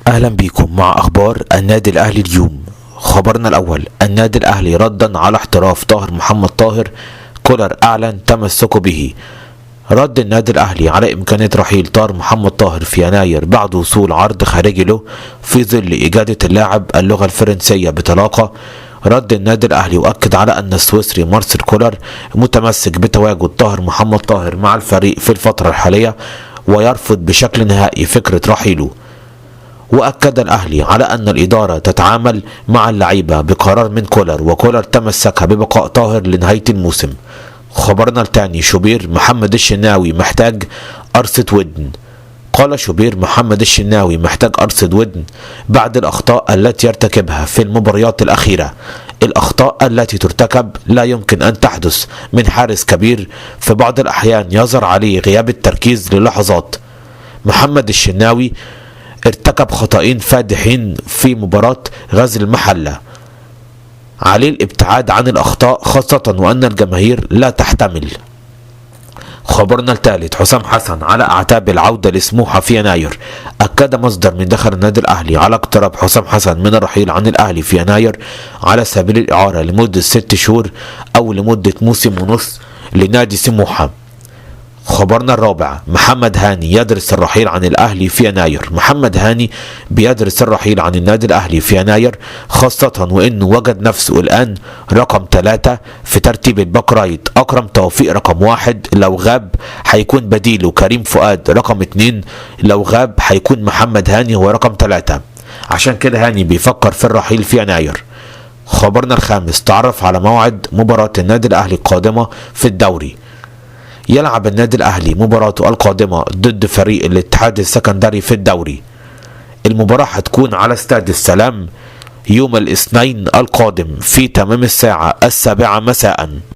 اهلا بيكم مع اخبار النادي الاهلي اليوم. خبرنا الاول: النادي الاهلي ردا على احتراف طاهر محمد طاهر، كولر اعلن تمسكه به. رد النادي الاهلي على امكانية رحيل طاهر محمد طاهر في يناير بعد وصول عرض خارجي له في ظل اجاده اللاعب اللغة الفرنسية بطلاقه. رد النادي الاهلي واكد على ان السويسري مارسيل كولر متمسك بتواجد طاهر محمد طاهر مع الفريق في الفترة الحالية ويرفض بشكل نهائي فكرة رحيله. وأكد الأهلي على أن الإدارة تتعامل مع اللعيبة بقرار من كولر، وكولر تمسك ببقاء طاهر لنهاية الموسم. خبرنا الثاني: شوبير محمد الشناوي محتاج قرصة ودن. قال شوبير محمد الشناوي محتاج قرصة ودن بعد الأخطاء التي يرتكبها في المباريات الأخيرة. الأخطاء التي ترتكب لا يمكن أن تحدث من حارس كبير، في بعض الأحيان يظهر عليه غياب التركيز للحظات. محمد الشناوي ارتكب خطأين فادحين في مباراة غزل المحلة، عليه الابتعاد عن الأخطاء خاصة وأن الجماهير لا تحتمل. خبرنا الثالث: حسام حسن على أعتاب العودة لسموحة في يناير. أكد مصدر من داخل النادي الأهلي على اقتراب حسام حسن من الرحيل عن الأهلي في يناير على سبيل الإعارة لمدة 6 شهور أو لمدة موسم ونص لنادي سموحة. خبرنا الرابع: محمد هاني يدرس الرحيل عن الأهلي في يناير. محمد هاني بيدرس الرحيل عن النادي الأهلي في يناير، خاصة وإنه وجد نفسه الآن رقم 3 في ترتيب ال back right. أكرم توفيق رقم 1، لو غاب هيكون بديله كريم فؤاد رقم 2، لو غاب هيكون محمد هاني هو رقم 3. عشان كده هاني بيفكر في الرحيل في يناير. خبرنا الخامس: تعرف على موعد مباراة النادي الأهلي القادمة في الدوري. يلعب النادي الأهلي مباراته القادمة ضد فريق الاتحاد السكندري في الدوري. المباراة هتكون على استاد السلام يوم الاثنين القادم في تمام الساعة 7 مساء.